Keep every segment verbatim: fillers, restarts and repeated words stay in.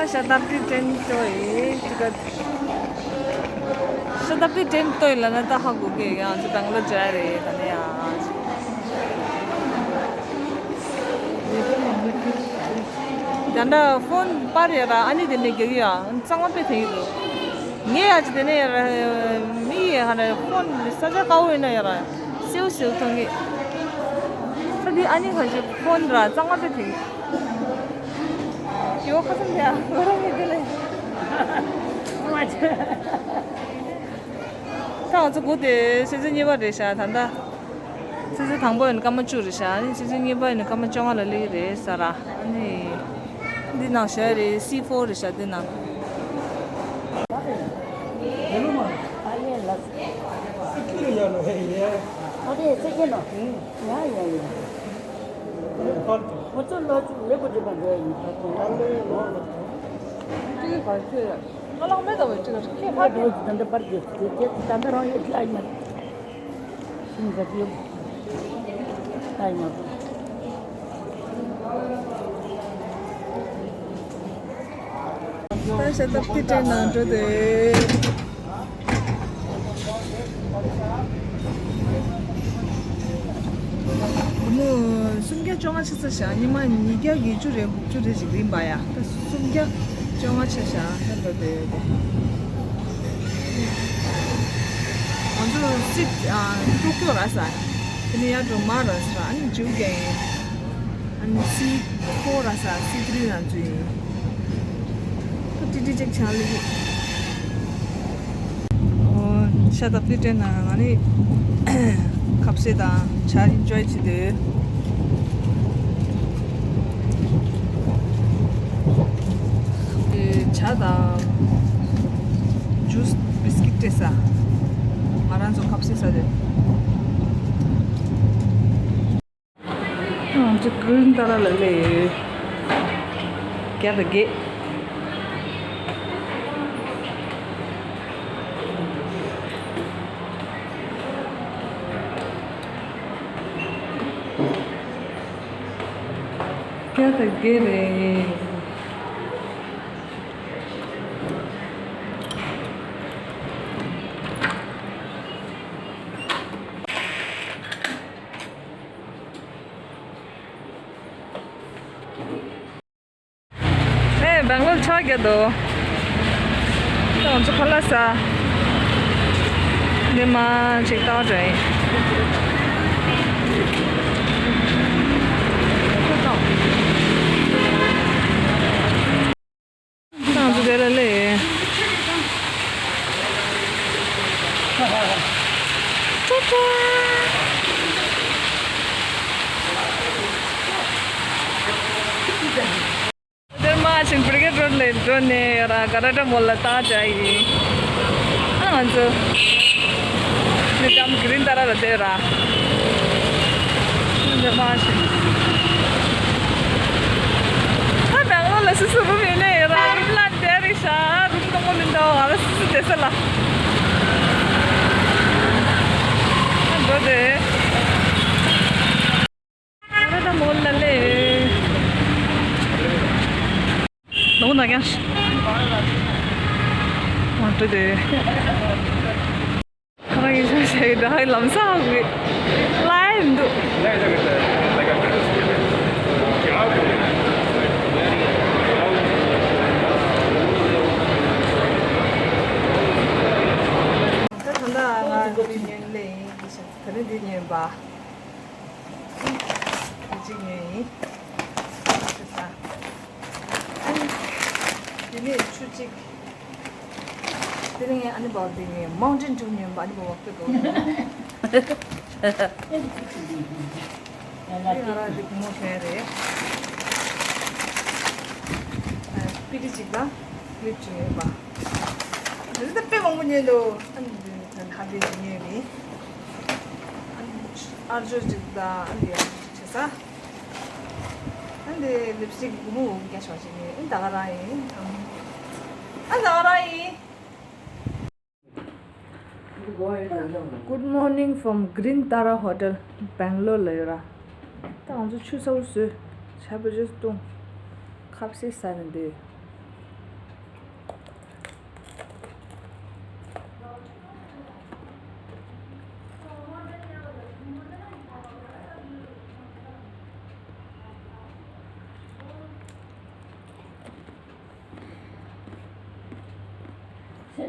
शताब्दी ट्रेन तो है टिकट। शताब्दी ट्रेन तो है लना ता हागु के यहाँ से बेंगलोर जा रहे हैं तने आज। ད་ལྟ་ཕོན་པར་ཡ་ར་ཨ་ནི་དེ་ནས་རྒྱག་ཡ་གཙང་མ་དཔེ་དེ་ཡིན་འདུག་ངས་ཡ་ཅི་དེ་ནས་ཡ་ར་མི་ཡ་ཧ་ར་ཕོན་ས་ཆ་དཀར་པོ་ཡིན་ན་ཡ་ར་སེའུ་སེའུ་མཐོང་གི་ས་དེ་ཨ་ནི་ཁ་ཤས་ཕོན་ར་གཙང་མ་དཔེ་དེ་ཡོད་ཁ་སང་དེ་ཨ་ང་རང་གི་དེ་ལས་ད་ང་ཚོ་སྒུག་དེ་ཆུ་ཚོད་གཉིས་པ་རེད་ཤག་ད་ལྟ། ཆུ་ཚོད་དང་པོ་ཡིན་སྐར་མ་བཅུ་རེད་ཤག་ཨ་ནི་ཆུ་ཚོད་གཉིས་པ་ཡིན་སྐར་མ་བཅོ་ལྔ་ལ་སླེབས་ཀྱི་རེད་ཟེར་ར། ཨ་ནི་འདི་ནང་བཞག་རེད། སི་ཕོར་རེད་ཤག་འདི་ནང་། ད་ཤ་སྟག་ཏི་ཏྲའི་ནང་འགྲོ་དེ། སྒོར་མོ་སུམ་བརྒྱ་བཅོ་ལྔ་ཆགས་ཚར་ཤག་ཉི་མ་ཉིས་བརྒྱ་བརྒྱད་ཅུ་རེད། ཅུ་རེ་ཞིག་རིན་པ་ཡ། ད་སུམ་བརྒྱ་བཅོ་ལྔ་ཆ་བཞག་ཧེ་འགྲོ་དེ་ཡོད་དེ། ང་ཚོ་སི་ཨ་ཏོ་ཀྱོ་ར་ས། དེ་ནས་ཡར་འགྲོ་མར་ར་ས། ཨ་ནི་ཇིའུ་ག་ཡིན། ཨ་ནི་སི་ཕོ་ར་ས། སི་ཐི་རི་ར་ཚོ་ཡིན། ཏི་ཏི་ཅིག་ཆགས་ལེ། ཨོ། ཤ་སྟག་ཏི་ཏྲའི་ནང་ང་ནི་ཁ་ཟས་དང་ཇ་ཨིན་ཇོའི་བྱེད་དུས། ཇ་དང་ཇུས་བིས་ཀིཊ་སྤྲད་ས། ང་རང་ཚོ་ཁ་ཟས་ཟ་དུས། ང་ཚོ་གྷི་རིན་ཏཱ་ར་ལ་སླེབས་ཡོད། བརྒྱ་དང་བརྒྱད། བརྒྱ་དང་བརྒྱད་རེད། ཨེ། སྦེང་ལོར་ཆར་རྒྱག་འདུག་ད་ང་ཚོ་ཁ་ལག་ཟ། འདི་མ་ཅིག་ལྟ་བ་འདྲ་ཡིན། ང་ཚོ་དེ་ལ་སླེབས། ཅོ་ཅོ། དེར་མ་ཕྱིན་བྷི་རི་གེ་ཌི་རོ་ཌི་ལ་འགྲོ་ནས་ཡོད་ར། ག་ར་ཏྲ་མོལ་ལ་ལྟ་བྱ་ཡིན། ཨ་ང་ཚོ་ནི་ཀམ་གྷི་རིན་ཏཱ་ར་ལ་བསྡད་ར། ཨ་འདི་མ་ཕྱིན། ད་སྦེང་ལོར་ལ་སོ་སོ་རུམ་ཡོད་ནས་ཡོད་ར། རུམ་ལ་བསྡད་རེད་ཤག་རུམ་སྟོང་པོ་མི་འདུག་ང་རང་སོ་སོ་བསྡད་ས་ལ། ཨ་འགྲོ་དེ། ད་ལྟ་མོལ་ལ་སླེབས། ནོ་ན་ཀྱང་། མ་འགྲོ་དེ། ཁ་ཡིན་ཤ་ཤ་ཡི་ད་ཧའི་ལམ་སང་གི་ལའི་འདུག་ད་ད་ང་འདི་ཉན་ལེ་ཡིན་གི་ཤ་ད་རེ་འདི་ཉན་པ། འདི་གཅིག་ཉོས་ཡིན། ཆུ་ཚ། ཨ་ནི། དེ་ནས་ཆུ་གཅིག་དེ་ནས་ཨ་ནི་བ་དེ་ནས་མའུན་ཏེན་ཌིའུ་ཉོས་པ་ཨ་ནི་བ་བ་ཀི་དོ། དེ་ང་རང་དེ་བུ་མོ་ཁྱེར་རེད། ཨ། པི་ཏི་གཅིག་དང་ལིབ་གཅིག་ཉོས་པ། དེ་ད་དཔེ་མང་པོ་ཉོས་འདུག་ཨ་ནི་དེ་ད་ཧ་དེ་ཉོས་མིན། ཨ་ནི་ཨར་ཇོ་གཅིག་དང་ཨ་ནི་ཡ་གཅིག་བྱས་ས། ཨ་འདི་ལིབ་སི་ཊིག་སྒོར་མོ་འུ་བརྒྱ་ཞོག་ཅིག་ནི་ཨ་ད་ག་རང་ཡིན། ཨ་ད་ག་རང་ཡིན། Good morning from Green Tara Hotel, Bangalore ལ་ཡོད་ར། ད་ང་ཚོ་ཆུ་ཚ་པོ་བཟོས། ཇ་བེ་ཇོས་བཏུང་། ཁ་ཟས་ཟ་ནས་བསྡད།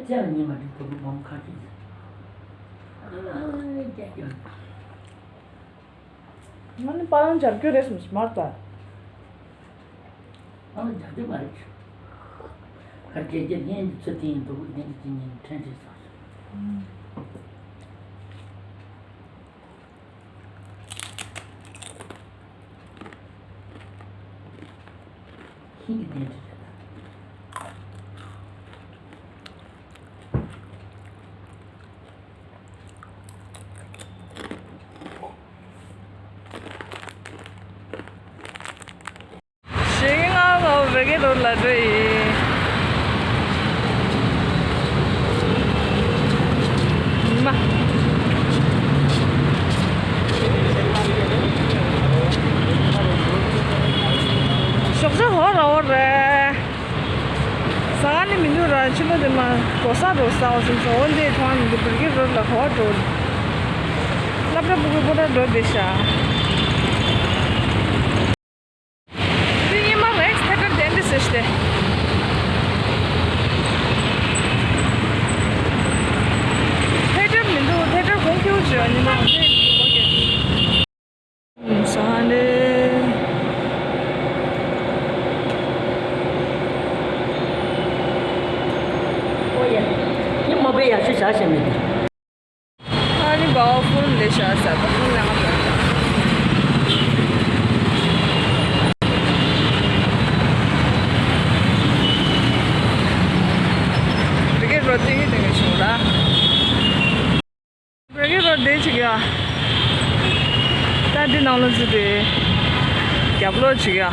ཚེ་ལ་ཉི་མ་དེ་ཕྲུ་གུ་བུ་མོ་ཁ་ཅིག་ཟེར། ཨ་རྒྱ་རྒྱ། ང་ནི་པ་ལང་སྦྱར་རྒྱུ་རེད་སམ་མར་ད། ཨ་ལ་སྦྱར་རྒྱུ་མ་རེད། ཁར་རྒྱ་རྒྱ་ངན་གྱི་ཚུལ་དེ་ཡིན་འདུག་ངན་གྱི་ཅི་ཉན་ཕྲན་ཕྲན་སོང་། ཤིང་གི་གདན་ཁྲི་རེད། ཞིང་ང་ལ་བེ་གེ་རོ་ལ་འགྲོ་ཡི། མ། ཞོགས་ཇ་ཧོ་ར་ཧོ་རེད། ཟ་ནི་མི་འདུག་ར། ཕྱི་ལོ་དེ་མ་གོ་ས་རོ་ས་བ་སོང་ས་འོ་འདི་ཐང་འདི་བེ་གེ་རོ་ལ་ཧོ་འགྲོ། སློབ་གྲྭ་ཕྲུ་གུ་པོ་ཏ་འགྲོ་བསྡད་ཤག་འདི་ཉི་མ་རེགས་ཐེ་ཊར་དེ་འདྲ་ཟེར་ཏེ། ཐེ་ཊར་མི་འདུག་ཐེ་ཊར་གོང་ཁེའུ་བྱོས་ཉི་མ་འོ་དེ་འདི་གོ་ཀྱེ། ས་ལེ། ཨོ་ཡ། ཉི་མ་བེ་ཡ་ཤུ་ཤ་ཤ་མི་འདུག་ཨ་ནི་བའོ་ཕུན་ལེ་ཤ་ས་བ་ཕུན་ལ་ང་བ། རི་གེ་རོ་ཏིང་ཏིང་ཆུང་ར། རི་གེ་རོ་དེ་ཅིག་ཡ། ད་འདི་ནང་ལོ་ཟི་དེ། རྒྱབ་ལོ་ཅིག་ཡ།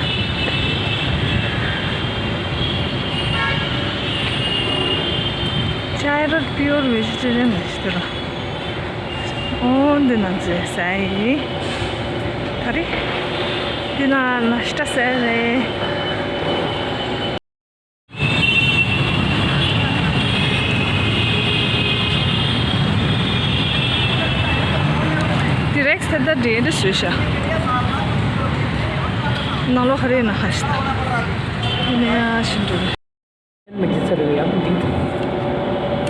ཅའི་རོ་པི་ཡོར་བེ་ཇི་ཊེ་རི་ཡན་ལ་ཤི་ཏེ་ར། ཨོ་འདི་ན་ཟེ་ས་ཡི། ད་རེ། འདི་ན་ན་ཤ་ས་རེ། དེ་རེགས་ཐད་ད་འདྲེ་འདྲ་ཞུ་ཤ། ནང་ལོ་ཧ་རེ་ན་ཧ་ཤི་ད། ཡིན་ན་ཡ་ཤི་འགྲོ། མི་ཚེ་རུ་ཡག་པོ་འདུག་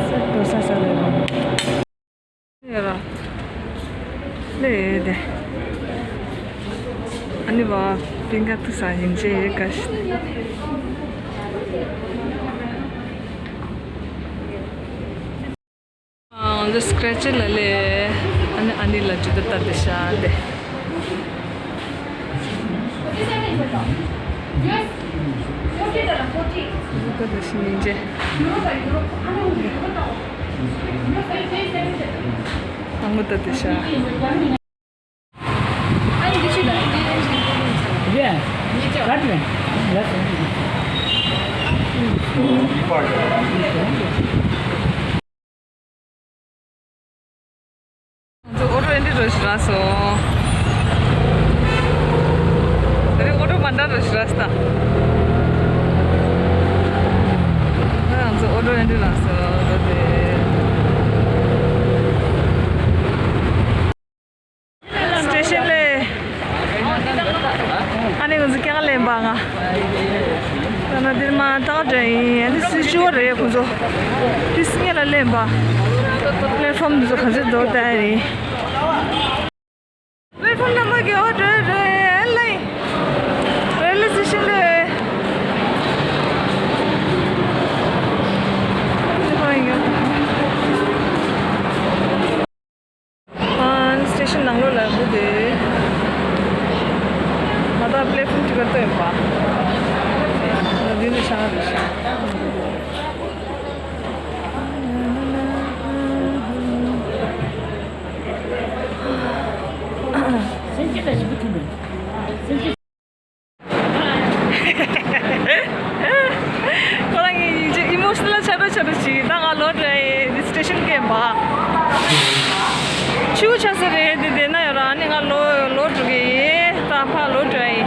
ས་རྡོ་ས་ས་རེད་ར། ལེ་དེ། ཨ་ནི་བ་པིང་ག་ཏུ་ས་ཡིན་ཅེ་ཡེ་ཀ་ཤི། ང་ཚོ་སི་ཀྲེ་ཅར་ལ་ལས། ཨ་ནི་ཨ་ནི་ལ་ཇུ་ཏ་ཏ་དེ་ཤ་དེ། ཇུ་ཏ་ཏ་ཤི་ཉིན་ཅེ། ཨ་ངུ་ཏ་དེ་ཤ། Yeah. That's ང་ཚོ་ཨོ་ཊོ་ཨེ་འདྲི་རོ་ཞིག་རག་སོང་། དེ་རིང་ཨོ་ཊོ་མ་འདྲ་རོ་ཞིག་རག་སོང་། ང་ཚོ་ཨོ་ཊོ་ཨེ་འདྲི་རག་སོང་། ད་དེ། སི་ཊེ་ཤན་ལས། ཨ་ནི་ང་ཚོ་སྐྱེལ་ལེན་པ་ང་། ད་ནི་འདིར་མ་ཏག་འདྲ་ཡིན། ཨ་ནི་སི་ཅུ་རེད་ཁོང་ཚོ། ཏིས་ངེ་ལ་ལེན་པ། པི་ལེ་ཊི་ཕོམ་འདི་ཚོ་ག་ཚོད་འདུག་ལྟ་ཡ་ཡིན། པི་ལེ་ཊི་ཕོམ་ནང་མ་གི་ཨོ་ཊོ་རེད་ལེ། རེ་ལི་སི་ཤན་ལེ། ཨ་སི་ཊེ་ཤན་ནང་ལོགས་ལ་འདུག་དེ། ང་ད་པི་ལེ་ཊི་ཕོམ་ཅིག་ག་ལྟོས་ཡིན་པ། འདི་ནི་ཤ་རེད་ཤ། སེམས་ཅན་ལ་ཞིབ་པོ་མཐུན་པའི། སེམས་ཅན། ཁོ་རང་གི་ཡིན་གཅིག་ཨི་མོ་ཤི་ནལ་ཆགས་འགྲོ་ཆགས་འགྲོ་བྱེད། ད་ང་ལོག་འགྲོ་ཡི། འདི་སི་ཊེ་ཤན་སྐད་ཡིན་པ། ཆུ་ཆགས་ས་རེད་དེ། དེ་ན་ཡོད་ར། ཨ་ནི་ང་ལོག་ལོག་འགྲོ་གི་ཡིན། ད་ཕར་ལོག་འགྲོ་ཡི།